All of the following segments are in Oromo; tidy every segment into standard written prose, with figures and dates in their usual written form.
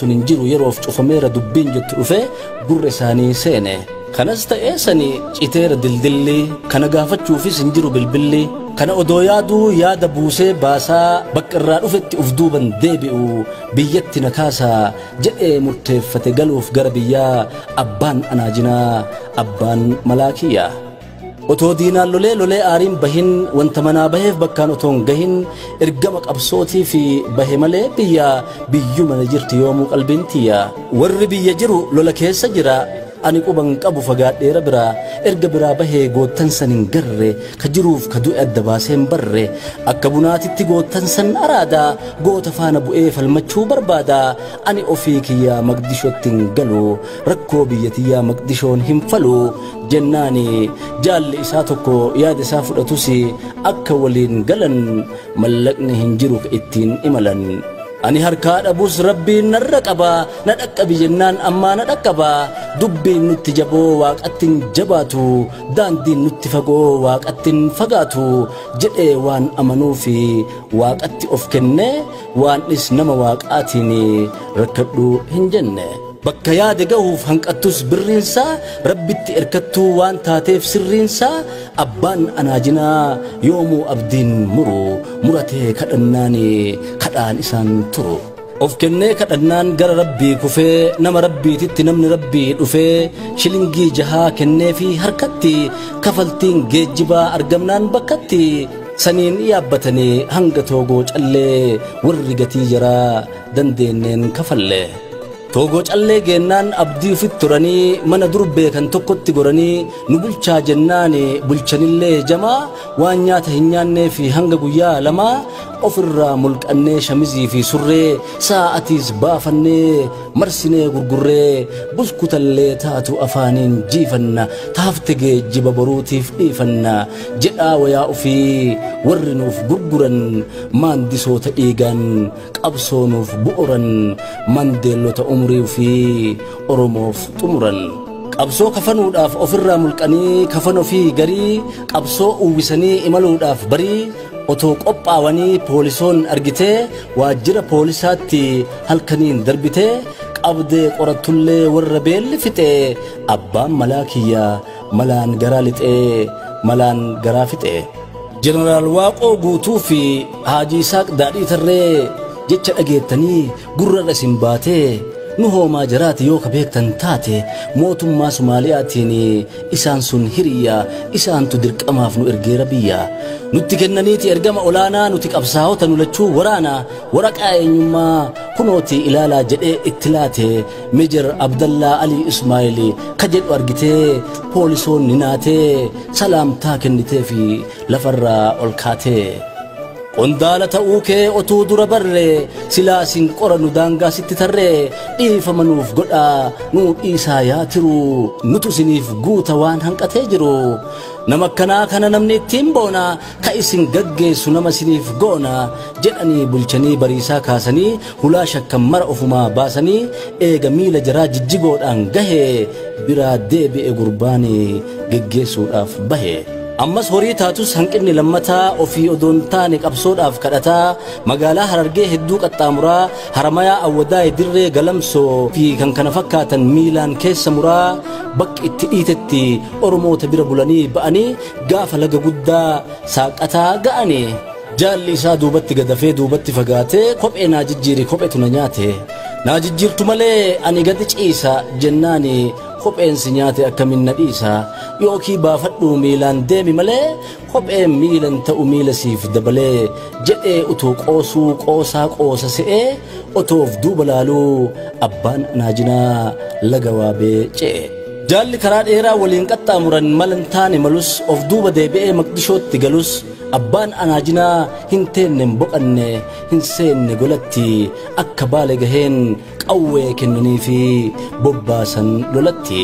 Sun hin jiru yeroof cufameera dubbiin jettu dhufee gurra isaanii seene. Kanas ta'ee sani citeera dildilli, kana gaafachuufis hin jiru bilbilli. Kana odoo yaaduu yaada buusee baasaa, bakka irraa dhufetti uf duuban deebi'u, biyyatti na kaasaa jedhee murteeffate galuuf gara biyyaa abbaan anaajinaa abbaan malaakiyyaa. Otoo diinaan lolee lolee aariin bahin, wanta manaa baheef bakkaan otoo hin gahin, ergama qabsootii fi bahe malee biyya biyyuma na jirti yoomuu qalbiin tiyya. Warri biyya jiru lola keessa jira, ani quban qabu fagaadheera biraa, erga biraa bahee goottan san hin garre, ka jiruuf ka du'e adda baasee hin barre. Akka bunaatitti goottan san araada, goota faana bu'ee falmachuu barbaada. Ani ofii kiyyaa Maqdishootti hin galu, rakkoo biyya tiyyaa Maqdishoon hin falu jennaani jaalli isaa tokko yaada isaa fudhatus akka waliin galan mallaqni hin jiru ittiin imalan. Ani harkaa dhabus Rabbiin narra qaba, na dhaqqabi jennaan ammaa na dhaqqaba. Dubbiin nutti jaboo waaqatti hin jabaatu, daandiin nutti fagoo waaqatti hin fagaatu jedhee waan amanuufi waaqatti of kenne, waan is nama waaqaatiin rakkadhu hin jenne. Bakka yaade gahuuf hanqattus birriinsaa, Rabbitti erkattuu waan taateef sirriinsaa, abbaan anaajinaa yoomuu abdiin muru, muratee kadhannaan kadhaan isaan turu. Of kennee kadhannaan gara Rabbii kufee, nama Rabbiititti namni Rabbii dhufee, shilingii 6 kennee fi harkatti kafaltiin geejjibaa argamnaan bakkatti saniin yaabbatanii hanga Toogoo Callee warri gatii jaraa dandeenneen kafalle. Toogoo Callee geennaan abdii ofitti turanii mana dur beekan tokkotti goranii nu bulchaa jennaan bulchanillee jamaa waan nyaata hin nyaannee fi hanga guyyaa 2 ofirraa mulqannee shamizii fi surree saa'atiis baafannee marsinee gurgurree buskutallee taatu afaaniin jiifanna, taafte geejjiba boruutiif dhiifanna jedhaa wayaa ofii warri nuuf gurguran, maandisoota dhiigaan qabsoo nuuf bu'uran, mandeellota umurii ofii Oromoof xumuran. Qabsoo kafanuudhaaf ofirraa mulqanii kafan ofii garii qabsoo uwwisanii imaluudhaaf barii otoo qophaawanii poolisoon argitee waajjira poolisaatti halkaniin darbitee qabdee qorattullee warra beelli fixee abbaan malaa kiyyaa malaan garaa lixee malaan garaa fixee. Jeneraal Waaqoo Guutuu fi Haajii Isaaq Daadhii Tarree jecha dhageettanii gurrarra isin baatee nu hoomaa jaraati yoo ka beektan taate, mootummaa Soomaaliyaatiin isaan sun hiriyya, isaantu dirqamaaf nu ergeera biyya. Nutti kennaniiti ergama olaanaa, nuti qabsaa'ota nu lachuu waraana, waraqaa eenyummaa kunooti ilaalaa jedhee itti laate. Meejar Abdallaa Alii Ismaa'eel ka jedhu argitee poolisoonni naatee salaamtaa kennitee fi lafarraa ol kaatee. Qondaala ta'uu kee otuu dura barre, silaa sin qorannu daangaa sitti tarree, dhiifama nuuf godhaa nuu dhiisaa yaa tiru, nutu isiniif guuta waan hanqatee jiru. Nama akkanaa kana namni ittiin boona, ka isin gaggeessu nama isiniif goona jedhanii bulchanii bariisaa kaasanii hulaa shakkan mara ofumaa baasanii eega miila jaraa jijjigoodhaan gahe biraa deebi'e gurbaan geggeessuudhaaf bahe. Ammas horii taatus hanqinni lammataa ofii odoon taane qabsoodhaaf kadhataa magaalaa Harargee hedduu qaxxaamuraa Haramayaa, Awwadaay, Dirree, Galamsoo fi kan kana fakkaatan miilaan keessa muraa bakki itti dhiitetti Oromoota bira bulanii ba'anii gaafa laga guddaa saaqataa ga'anii. Jaalli isaa duubatti gadafee duubatti fagaatee kophee naa jijjiiri, kopheetu na nyaate. Naa jijjiirtu malee ani gadi ciisa jennaani kopheen si nyaate akkamiin na dhiisa, yookiin baafadhu miilaan deemi malee kopheen miilan ta'u miila siif dabalee jedhee utuu qoosuu qoosaa qoosa se'ee otoof duuba laaluu abbaan anaajinaa laga waabee ce'e. Jaalli karaa dheeraa waliin qaxxaamuran malan taane malus of duuba deebi'ee Maqdishootti galus abbaan anaajinaa hin teenne, hin boqanne, hin seenne golatti, akka baale gaheen qawwee kennanii fi bobbaasan lolatti.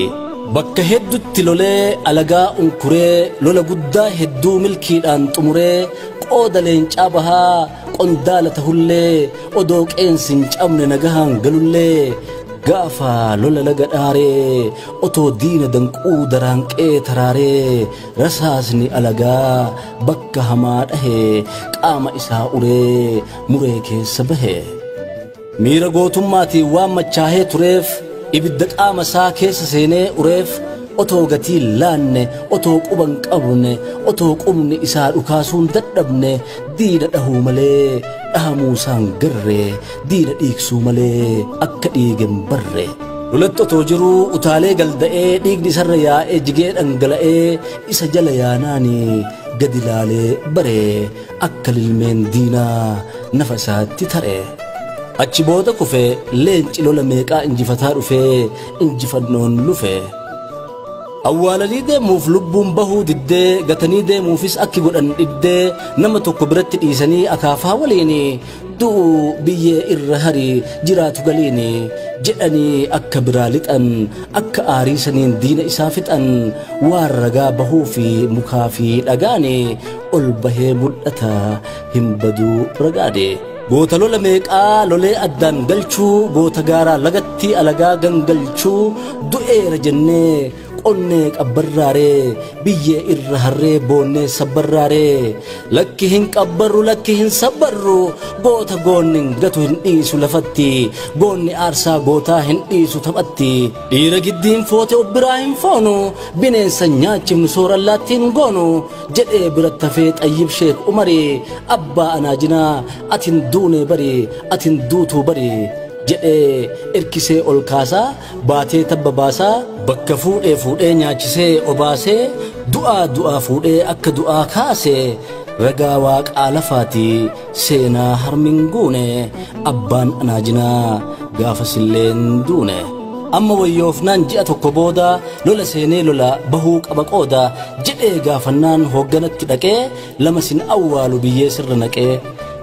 Bakka hedduutti lolee alagaa unkuree lola guddaa hedduu milkiidhaan xumuree qooda leencaa bahaa qondaala tahullee odoo qeensi hin cabne nagahaan galullee gaafa lola laga dhaaree otoo diina danquu daraanqee taraaree rasaasni alagaa bakka hamaa dhahee qaama isaa uree muree keessa bahe. Miira gootummaatiin waan machaahee tureef ibidda qaama isaa keessa seenee ureef otoo gatii laanne otoo quban qabne otoo qubni isaa dhukaasuun dadhabne diina dhahuu malee dhahamuu isaan garre diina dhiigsuu malee akka dhiigen barre. Lolatti otoo jiruu utaalee galda'ee dhiigni isarra yaa'ee jigee dhangala'ee isa jala yaanaani gadi laalee bare akka lilmeen diinaa nafa isaatti tare. Achi booda kufe leenci lola meeqaa injifataa dhufee injifannoon lufe. Awwaalanii deemuuf lubbuun bahuu diddee gatanii deemuufis akki godhan dhibdee nama tokko biratti dhiisanii akaafaa waliin du'u biyyee irra hari jiraatu galiin jedhanii akka biraa lixan akka aariisaniin diina isaa fixan waan ragaa bahuu fi mukaa fi dhagaan ol bahee mul'ata hin baduu ragaade. Goota lola meeqaa lolee addaan galchuu goota gaaraa lagatti alagaa gangalchuu du'eera jennee qonnee qabbarraaree biyyee irra harree boonnee sabbarraaree lakki hin qabbarru lakki hin sabbarru goota goonni gatu hin dhiisu lafatti goonni aarsaa gootaa hin dhiisu taphatti dhiira giddiin foote obbiraa hin foonu bineensa nyaachifnu soorallaattiin goonu jedhee biratti hafee Xayyib Sheek Umarii abbaa anaajinaa atin duune bari atin duutuu bari jedhee erkisee ol kaasaa baatee tabba baasaa bakka fuudhee fuudhee nyaachisee obaasee du'aa du'aa fuudhee akka du'aa kaasee ragaa waaqaa lafaati seenaa harmin guune abbaan anaajinaa gaafasilleen duune. Amma wayyoofnaan ji'a tokko booda lola seenee lola bahuu qaba qooda jedhee gaafannaan hoogganatti dhaqee lama sin awwaalu biyyee sirra naqee.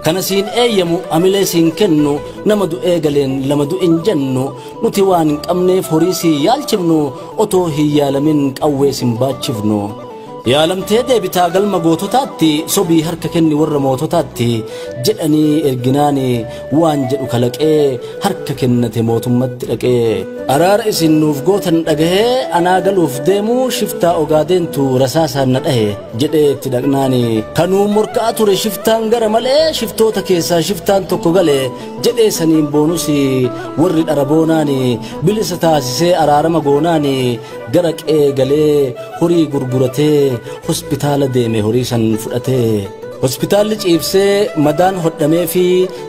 Kana siin eeyyamu amilee siin kennu nama du'ee galeen lama du'in jennu nuti waan hin qabneef horii si yaalchifnu otoo hin yaalamin qawwee sin baachifnu. Yaalamtee deebitaa galma goototaatti sobii harka kenni warra moototaatti jedhanii erginaani waan jedhu kalaqee harka kennate mootummatti dhaqee. Araara isin nuuf gootan dhagahee anaa galuuf deemuu shiftaa ogaadeentu rasaasaan na dhahe jedhee itti dhaqnaani. Kanuu morka'aa ture shiftaan gara malee shiftoota keessaa shiftaan tokko gale jedhee saniin boonus warri dhara boonaani bilisa taasisee araarama goonaani gara qe'ee galee horii gurguratee hospitaala deeme horii san fudhatee. Hospitaalli ciibsee madaan hodhamee fi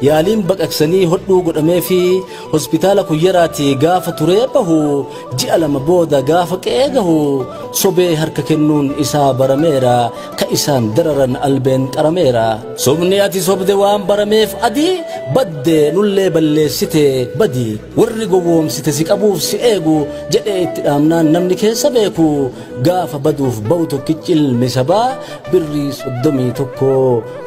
yaaliin baqaqsanii hodhuu godhamee fi hospitaala kuyyaraatii gaafa turee bahu ji'a lama booda gaafa qe'ee gahu sobee harka kennuun isaa barameera ka isaan dararan albeen qarameera. Sobni ati sobde waan barameef adii badde nullee balleessite badi warri gowwoomsite si qabuuf si eegu jedhee itti dhaamnaan namni keessa beeku gaafa baduuf bahu tokkichi ilmi sabaa birrii 31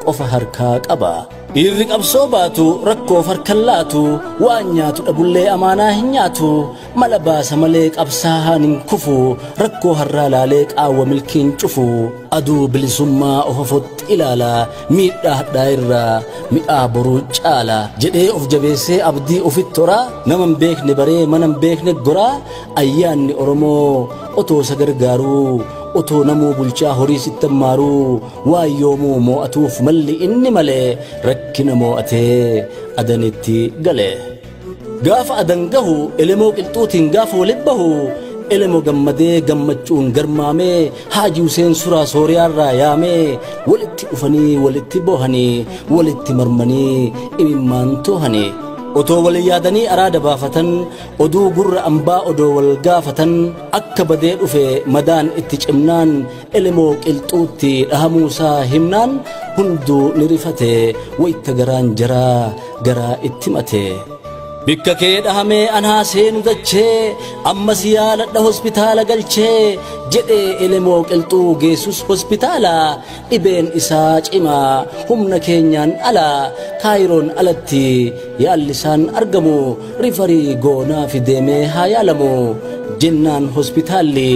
qofa harkaa qaba. Dhiirri qabsoo baatu rakkoof harkan laatu waan nyaatu dhabullee amaanaa hin nyaatu mala baasa malee qabsaa'aan hin kufu rakkoo harraa laalee qaawwa milkiin cufu aduu bilisummaa of ofotti ilaala miidhaa hadhaa irraa mi'aa boruu caala jedhee of jabeessee abdii ofitti horaa nama hin beekne baree mana hin beekne goraa ayyaanni Oromoo otoo isa gargaaruu otoo namuu bulchaa horii sitti ammaaruu waan yoomuu moo'atuuf malli inni malee rakkina moo'atee adanitti gale. Gaafa adan gahu elemoo qilxuutiin gaafa walitti bahu elemoo gammadee gammachuun garmaamee Haaji Huseen Suraa Sooriyaarraa yaamee walitti dhufanii walitti boohanii walitti marmanii imimmaan toohanii. Otoo wal yaadanii araada baafatan oduu gurra ambaa odoo wal gaafatan akka badee dhufe madaan itti cimnaan elemoo qilxuutti dhahamuusaa himnaan hunduu ni rifate wayita garaan jaraa garaa itti mate. Bikka kee dhahamee anaa seenu dachee ammas yaaladha hospitaala galchee jedhee elemoo qilxuu geessus hospitaala dhibeen isaa cimaa humna keenyaan ala kaayiroon alatti yaalli isaan argamu rifarii goonaa fi deemee haa yaalamu jennaan hospitaalli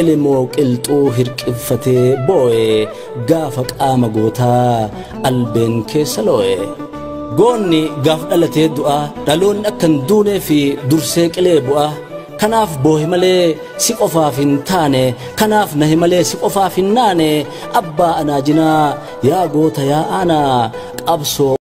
elemoo qilxuu hirqiffatee boo'e gaafa qaama gootaa albeen keessa loo'e. Goonni gaaf dhalatee du'a dhaloonni akka hin duunee fi dursee qilee bu'a. Kanaaf boohe malee si qofaaf hin taane kanaaf nahe malee si qofaaf hin naane abbaa anaajinaa yaa goota yaa aanaa qabsoo